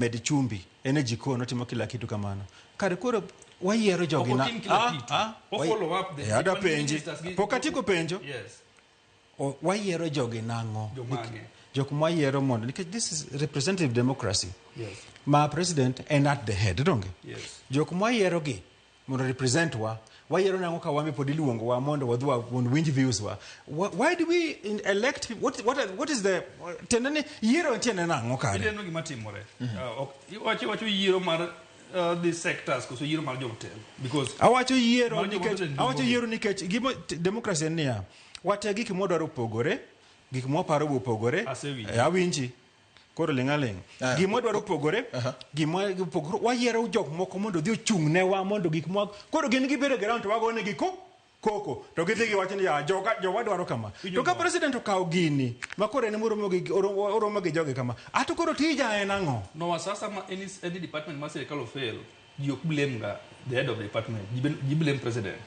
Med chumbi, en e jikon otimo kila kitu kamano. Kare koro wayiero jogi Ok na. otim kila kitu. O follow up the Eh, adwa different penji. ministers gi- Pok atieko penjo. Yes. Wayiero jogi nang'o? Jomage? Jok mwayiero mondo nikech this is representative democracy. Yes. Ma president en at the head, donge? Yes. Jok mwayiero gi mondo represent wa wayiero nang'o ka wan be pod iluongo wa mondo wadhi mondo winj views wa. Why do we elect people? What is the tiende ni yiero tiende nang'o kare? Ineno gima timore. Iwacho yiero mar the sectors koso yiero mar jotelo because Awacho yiero Mar joma nikech jotelo awacho duogo. Yiero nikech gima democracy en niya, wate gik mwadwaro opogore, gik mwaparo be opogore. Asewinjo. Eh, awinji. Koro ling' aling'. Aya. Gima wadwaro opogore, gima opogore, wayiero jok moko mondo odhi ochung' ne wa mondo gik mwa koro gin gibedo e ground to wagonegi ko koko to gidhi giwacho ni ya joga jowa dwaro kama. To ka president okawo gini ma koro en moromo gi oromo gi jogi kama, ato koro tija en ang'o? Nowa sasa ma any department ma sirikal ofail, ji ok blame ga the head of the department, ji blame president.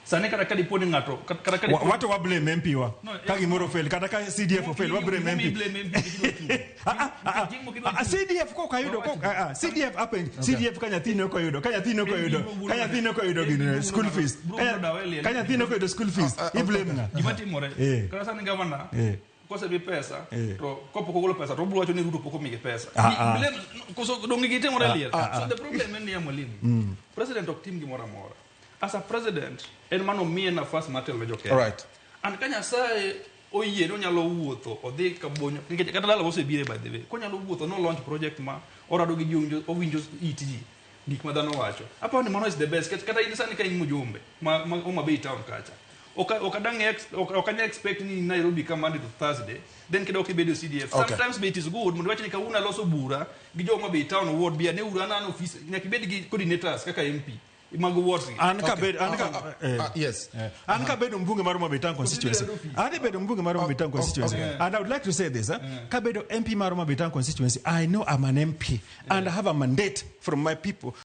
Sani kata ka dipo ni ng'ato kata ka dipo Wato wa blame MP wa No, ka gimoro fail, kata ka CDF ofail, wa blame Gimomiyo MP. blame MP nikech idwa chung. Ah, ah, ah, Nikech gik moko idwa ah, chung. CDF kok ayudo kok CDF apenj CDF ka nyathini ok oyudo, ka nyathini ok oyudo, ka nyathini ok oyudo gini school fees, ka nyathini ok oyudo school fees, i blame ng'a? Gima timore kata sani gavana kosemi pesa to kopok ogolo pesa to obiro wacho ni Ruto pok omigi pesa. Koso donge gitimore liel? So the problem en niya, mwalimu, president ok tim gimoro amora. As a president, en mano miye nafas mar telo ne jo Kenya. And ka Nyasaye oyie ni onyalo wuotho odhi Kabonyo nikech kata dala osebire, by the way, konyalo wuotho no launch project ma orado gi ji, owinjo it ji, gik ma dhano wacho, aparo ni mano is the best. Kata in sani ka in mjumbe ma Homa Bay town kacha, ok anya expect ni Nairobi ka Monday to Thursday, then kidok ibedo CDF. Sometimes be it is good mondo iwach ni kawuono aloso bura gi jo Homa Bay town ward, bi ane uru an an office nyaka ibed gi coordinators kaka MP mag wards gi. An ka bed an ka Yes. An ka bedo mbunge mar Homa Bay Town constituency. An bedo mbunge mar Homa Bay Town constituency. And I would like to say this, eh? Ka bedo MP mar Homa Bay Town constituency, I know I'm an MP and I have a mandate from my people.